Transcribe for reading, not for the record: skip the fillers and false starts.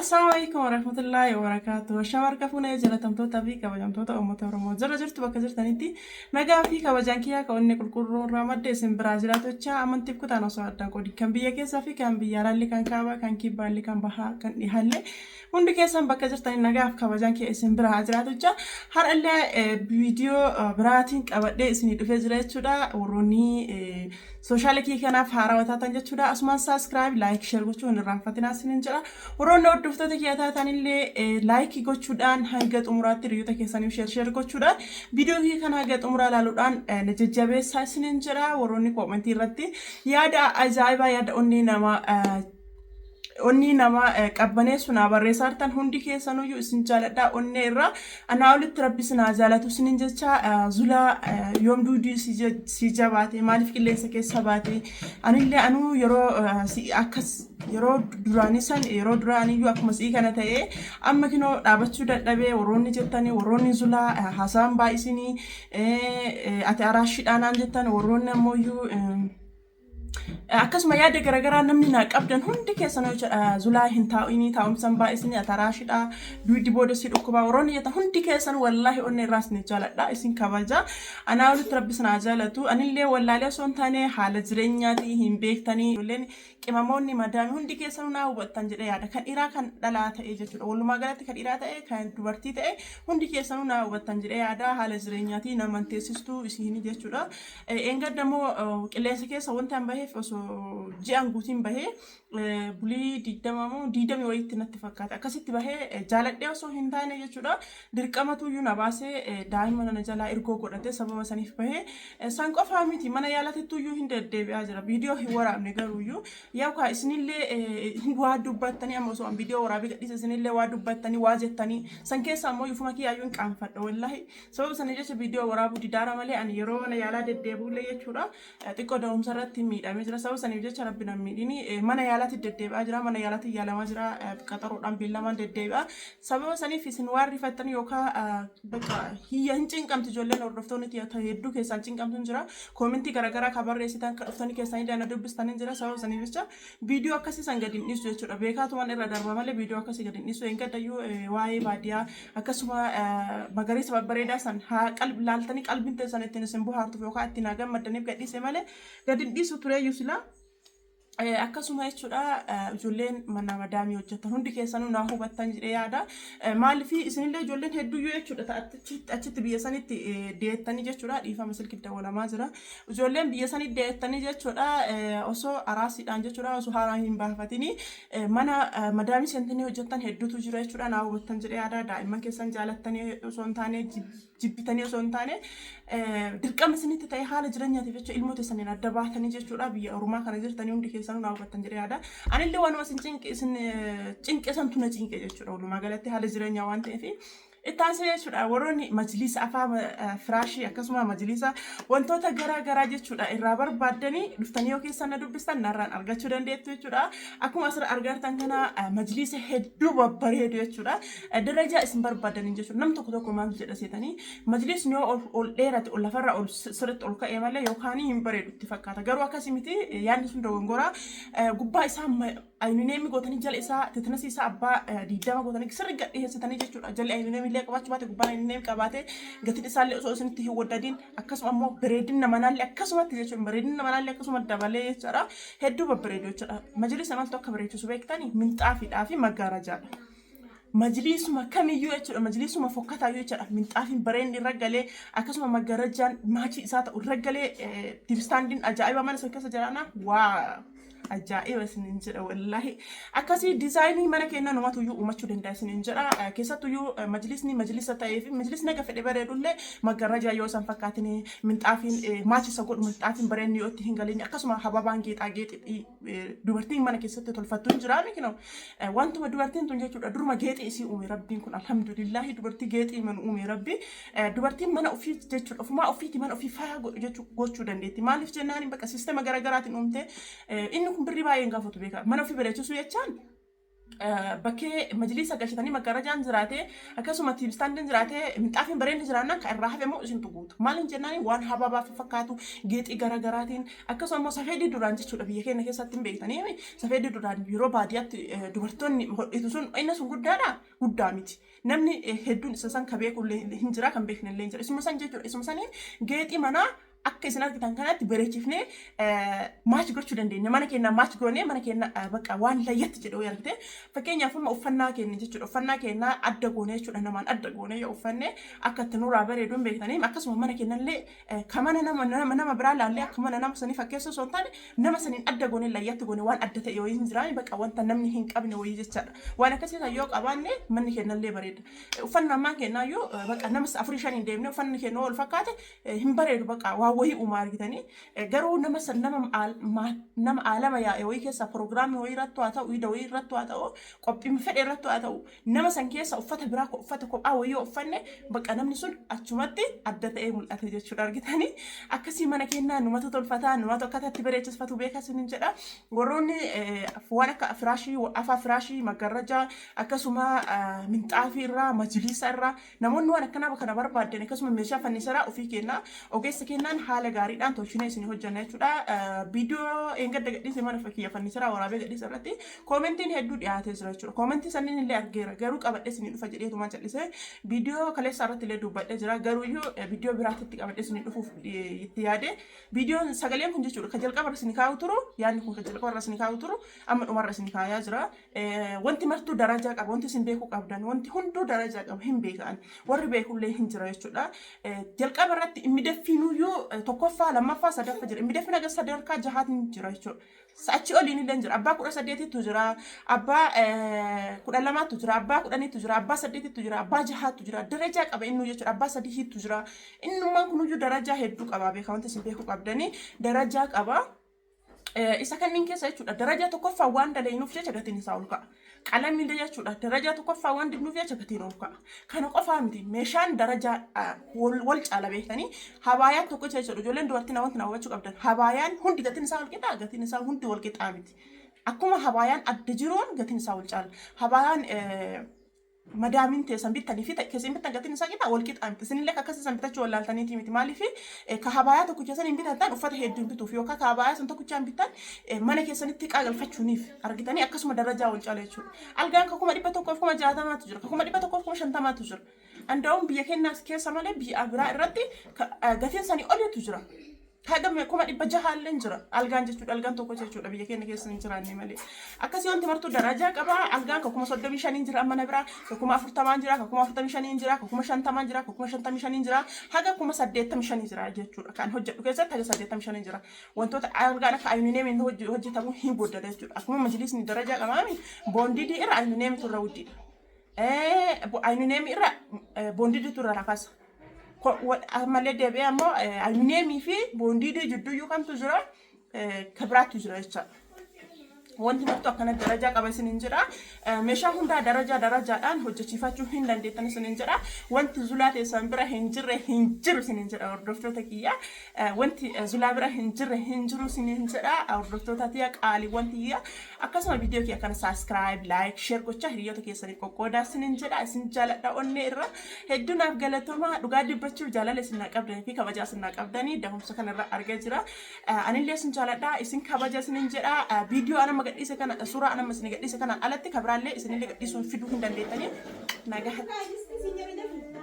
Assalamu alaikum warahmatullahi wabarakatuh. Ashama harka fuunee jaalatamtoota fi kabajamtoota uummata Oromoo. Jara jirtu bakka jirtanitti nagaa fi kabajaan kiyyaa kan onnee qulqulluu irraa madde isin biraa jiraatu jecha amantiif kutaan osoo addaan qoodi kan biyya keessaa fi kan biyya alaallee kan kaabaa kan kibbaallee kan bahaa kan dhihaallee hundi keessan bakka jirtanii nagaaf kabajaan kiyya isin biraa haa jiraatu jecha har'allee viidiyoo biraatiin qabadhee isinii dhufee jira jechuudha. Warroonni sooshaala kiyya kanaaf haarawaa taatan jechuudha. Asumaan subscribe, like, share gochuu hin irraanfatinaa isiniin jedha. Warroonni hordoftoota kiyya taatan illee like gochuudhaan hanga xumuraatti hiriyoota keessaniif share share gochuudhaan viidiyoo kiyya kana hanga xumuraa ilaaluudhaan na jajjabeessaa isiniin jedha. Warroonni koomentii irratti yaada ajaa'ibaa yaada onnee namaa onnii nama qabbaneessu naa barreessaa jirtan hundi keessanuyyuu isin jaaladha onnee irraa anaa olitti rabbi isin haa jaalatu isinin jecha. Zulaa yoom duudii si jabaate, maaliif qilleensa keessa baate? Anillee anuu yeroo akkas yeroo duraanii san yeroo duraaniyyuu akkuma si'ii kana ta'ee amma kinoo dhaabachuu dadhabee warroonni jettanii, warroonni Zulaa haasaan baay'isinii ati araashiidhaa naan jettan, warroonni ammoo akkasuma yaada garaagaraa namni naa qabdan hundi keessan jechuudha. Zulaa hin taa'inii, taa'umsan baay'isinii, ataraashidha, duuddi booda si dhukkubaa warroonni jettan hundi keessan, wallaahi onnee irraa isin jaaladha, isin kabaja. Anaa olitti rabbi isin haa jaalatu. Anillee wallaalee osoo hin taane haala jireenyaatii hin beektanii, ijoolleen qimamoonni madaami hundi keessanuu naa hubattan jedhee yaada. Kan dhiiraa kan dhalaa ta'e jechuudha, walumaa galatti kan dhiiraa ta'e kan dubartii ta'e hundi keessanuu naa hubattan jedhee yaada. Haala jireenyaatii naman teessistuu isiin jechuudha. Eengadda immoo qilleensa keessa wanti an baheef osoo ji'an guutiin bahee bulii 20 moo 20 wayiitti natti fakkaata. Akkasitti bahee jaaladhee osoo hin taane jechuudha. Dirqamatuyyuu na baasee, daa'ima nana jalaa ergoo godhate, sababa saniif bahee. San qofaa miti, mana yaalatittuyyuu hin deddeebi'aa jira. Viidiyoo hin waraabne garuuyyuu. Yookaan isinillee waa dubbattanii, amma osoo an viidiyoo waraabee gadhiise isinillee waa dubbattanii waa jettanii, san keessa ammoo ufuma kiyyaayyuu hin qaanfadha wallaahi. Sababa sana jecha viidiyoo waraabuu didaara malee ani yeroo mana yaalaa deddeebi'ullee jechuudha xiqqoo da'umsa irratti miidhamee jira. Sababa saniif jecha rabbi na miidhini mana yaalaatti deddeebi'aa jira. Mana yaalaatti yaalamaa jira. Qaxaroodhaan beellamaan deddeebi'a. Sababa saniif isin waan rifattan yookaan bakka hiyya hin cinqamtu, ijoolleen hordoftoonni hedduu keessaan cinqamtu hin jira. Koomentii garaagaraa kan barreessitan, kan dhuftanii keessanii na dubbistan hin jira. Sababa saniif jecha viidiyoo akkasii san gadi hin dhiisu jechuudha. Beekaatumaan irra darba malee viidiyoo akkasii gadi hin dhiisu. Hin gaddayyuu waa'ee baadiyyaa akkasuma magariisa babbareedaa san haa laaltanii qalbiin teessan ittiin isin bohaartuuf yookaan ittiin haa gammaddaniif gadhiise malee gadi hin dhiisu tureeyyuu silaa. Akkasuma jechuudha, ijoolleen mana madaamii hojjetan hundi keessanuu naa hubattan jedhee yaada. Maaliif isinillee ijoolleen hedduuyyuu jechuudha achitti biyya sanitti deettanii jechuudha, dhiifama silkiif dawwalamaa jira. Ijoolleen biyya sanitti deettanii jechuudha osoo araasiidhaan jechuudha osoo haaraa hin baafatini mana madaamii seentanii hojjettan hedduutu jira jechuudha, naa hubattan jedhee yaada. Daa'imman keessan jaalattanii osoo hin taane, jibbitanii osoo hin taane, dirqama isinitti ta'e haala jireenyaatiif jecha ilmoo teessaniin adda baatanii jechuudha biyya ormaa kana jirtanii hundi keessanuu naa hubattan jedhee yaada. Anillee waanuma isin cinqe santu na cinqe jechuudha, walumaa galatti haala jireenyaa waan ta'eef. Itti aansee jechuudha, warroonni majliisa afaa firaashii akkasuma majliisa wantoota garaa garaa jechuudha irraa barbaaddanii dhuftanii yoo keessan na dubbistan narraan argachuu dandeettu jechuudha. Akkuma asirra argartan kana majliisa hedduu babbareedu jechuudha. Darajaa isin barbaadanii jechuudha. Nam tokko tokko maal jedha seetanii, majliisni yoo ol dheerate, ol lafarra ol sirriitti ol ka'e malee yookaan hin bareedu itti fakkaata. Garuu akkasii miti, yaadni sun dogongoraa. Gubbaa isaa ayinineemii gootanii, jala isaa tetanasii isaa abbaa 20 gootanii sirri gad dhiyeessitanii jechuudha. Jalli ayinineemii illee qabaachuu baate gubbaan ayinineemii qabaate gatiin isaallee osoo isinitti hin waddadiin, akkasuma immoo bareedina manaallee akkasumatti jechuudha. Bareedina manaallee akkasuma dabalee jechuudha. Hedduu babbareedu jechuudha. Majlisa maaltu akka bareechisu beektanii? Minxaafiidhaa fi maggaarajaadha. Majliisuma kamiyyuu jechuudha, majliisuma fokkataayyuu jechuudha, minxaafiin bareenni irra galee, akkasuma maggarajaan maachii isaa ta'u irra galee, dibistaandiin ajaa'iba mana sana keessa jiraana waa ajaa'iba isiniin jedha wallaahi. Akkasii diizaayinii mana keenyaa namatu iyyuu uumachuu danda'a isiniin jedha. Keessattuyyuu majlisni majlisa ta'ee fi majlisni naga fedhe bareedullee maggarajaa yoo isaan fakkaatini, minxaafiin maachisa godhu, minxaafiin bareenni yoo itti hin galin, akkasuma hababaan geexaa geexii dubartiin mana keessatti tolfattu hin jiraami kinoo wantuma dubartiin tun jechuudha duruma geexii isii uume rabbiin kun. Alhamdulillahi, dubartii geexii man uume rabbi. Dubartiin mana ofii jechuudha ofumaa ofiiti mana ofii faaya gochuu dandeetti. Maaliif jennaan, bakka siistema garaagaraatiin uumte. Inni kun birrii baay'een gaafatu beeka, mana ofii bareechisuu jechaan. Bakkee majliisa galchitanii maggaarajaan jiraate, akkasuma tiibistaandiin jiraate, minxaafiin bareedni jiraannaan kan irraa hafe immoo isintu guutu. Maal hin jennaani, waan hababaa fakkaatu geexii garaagaraatiin, akkasuma immoo safeedii duraan jechuudha, biyya keenya keessatti hin beektanii, safeedii duraan yeroo baadiyyaatti dubartoonni hodhitu sun, inni sun guddaadha, guddaa miti. Namni hedduun isa san ka beeku illee hin jira, kan beekne illee hin jira. Isuma san jechuudha. Isuma saniin geexii manaa akka isin argitan kanatti bareechifnee match gochuu dandeenya. Mana keenya match goonee mana keenya bakka waan layyatti jedhu argite. Fakkeenyaaf amma uffannaa keenya jechuudha. Uffannaa keenya adda goonee jechuudha. Namaan adda goonee yoo uffanne akka itti nurraa bareedu hin beektanii. Akkasuma mana keenya illee ka mana nama biraa laallee akka mana nama sanii fakkeessuu osoo hin taane, nama saniin adda goonee layyatti goone, waan adda ta'e wayii hin jiraani, bakka wanta namni hin qabne wayii jechaadha. Waan akkasii kan yoo qabaanne manni keenya illee bareeda. Uffannaa ammaan kennaayyuu bakka nama afurii shaniin deemnee uffanni keenya wal fakkaate hin bareedu, bakka waan wayii uumaa argitanii. Garuu nama san nama aalama yaa'e wayii keessa, piroogiraamii wayii irratti haa ta'u, iida wayii irratti haa ta'u, qophii fedhe irratti haa ta'u, nama san keessa uffata biraa, uffata kophaa wayii yoo uffanne, bakka namni sun achumatti adda ta'ee mul'ata jechuudha argitanii. Akkasii mana kennaa numatu tolfataa, numatu akkataatti bareechisfatu beeka isinin jedha. Warroonni waan akka firaashii, afaa firaashii, maggarrajaa, akkasuma minxaafii irraa, majliisa irraa, namoonni waan akkanaa kana barbaaddan, akkasuma meeshaa fannisaraa ofii kennaa ogeessa kennaan haala gaariidhaan tolchinee isin hojjanna jechuudha. Viidiyoo eengadda gadhiise, mana kiyya fannisaraa waraabee gadhiise irratti koomentiin hedduu dhiyaatee jira jechuudha. Koomentii sanniin illee argeera, garuu qabadhee isin dhufa jedheetumaan callisee. Viidiyoo kaleessa irratti illee dubbadhee jira, garuuyyuu viidiyoo biraatti qabadhee isin dhufuuf itti yaade. Viidiyoon sagaleen kun jechuudha kan jalqaba irra isin kaa'u turu, yaadni kun kan jalqaba irra isin kaa'u turu amma dhumarra isin kaayaa jira. Wanti martuu darajaa qaba, wanti isin beekuu qabdan wanti hunduu darajaa qaba, hin beekan, warri beekullee hin jira jechuudha. Jalqaba irratti immidaffiinuyyuu tokkoffaa, lammaffaa, sadaffaa jira. Immidaffin haga sadarkaa jahaatiin jira jechuudha. Achi oliin illee jira. Abbaa 18ttu jira, abbaa 12tu jira, abbaa 10tu jira, abbaa saddeetittu jira, abbaa jahaattu jira. Darajaa qaba innuu jechuudha. Abbaa sadiitu jira. Innummaan kunuyyuu darajaa hedduu qaba, beeka, wanti isin beekuu qabdanii darajaa qaba. Isa kanneen keessa jechuudha, darajaa tokkoffaa waan dalagnuuf jecha gatiin isaa ol ka'a. Qalamni illee jechuudha, darajaa tokkoffaa waan dibnuuf jecha gatiin ol ka'a. Kana qofaa miti, meeshaan darajaa wal caala beektanii. Habaayaan tokko jechuudha, ijoolleen dubartii wanti na hubachuu qabdan, habaayaan hundi gatiin isaa wal qixaa, gatiin isaa hundi wal qixaa miti. Akkuma habaayaan adda jiruun gatiin isaa wal caala. Habaayaan madaamiin teessan bittanii fi keessan bittan gatiin isaa qixa wal qixaa miti. Isinillee akkasii san bitachuu wallaaltaniiti miti. Maaliif ka habaayaa tokko keessan hin bitattan uffata hedduu hin bituuf, yookaan ka habaayaa san tokkichaa hin bittan mana keessanitti qaagalfachuuniif argitanii, akkasuma darajaa wal caala jechuudha. Algaan ka 160,000tu jira. Ka 150,000tu jira. Anda'uun biyya keenyaas keessa malee biyya biraa irratti gatiin sanii olitu jira. Haga 600,000 illee jira. Algaan jechuudha. Algaan tokko jechuudha, biyya keenya keessa hin jiraanne malee. Akkasii wanti martuu darajaa qaba. Algaan ka 35,000 jira mana biraa. Ka 40,000 jira. Ka 45,000 jira. Ka 50,000 jira. Ka 55,000 jira. Haga 85,000 jira jechuudha. Kan hojjedhu keessatti haga 85 jira. Wantoota algaan akka aluminiyeemiin hojjetamu hin guddata jechuudha. Akkuma majlisni darajaa qabaami, boondidii irra aluminiyeemitu irra guddiidha. Aluminiyeemii irra boondidiitu irra rakasa. Ammallee deebi'ee ammoo aluminiyeemii fi boondiidii jidduuyyuu kamtu jira, ka biraattu jira jechaadha. Wanti martuu akkana darajaa qaba isiniin jedha. Meeshaa hundaa darajaa darajaadhaan hojjechiifachuu hin dandeettan isiniin jedha. Wanti zulaa teessan bira hin jirre hin jiru isiniin jedha, hordoftoota kiyya. Wanti zulaa bira hin jirre hin jiru isiniin jedha, hordoftoota tiyya, qaaliiwwan tiyya. Akkasuma viidiyoo kiyya kana subscribe, like, share gochaa hiriyoota keessaniif qoqqoodaa isiniin jedha. Isin jaaladha onnee irra. Hedduu naaf galatoomaa, dhugaa dubbachuuf jaalala isin naa qabdanii fi kabajaa isin naa qabdanii dahumsa kanarra argaa jira. Anillee isin jaaladha, isin kabaja isinin jedha. Viidiyoo anama gadhiise kana, suuraa anama isin gadhiise kanaan alatti kabiraallee isinillee gadhiisuun fiduu hin dandeettanii. Nagaatti.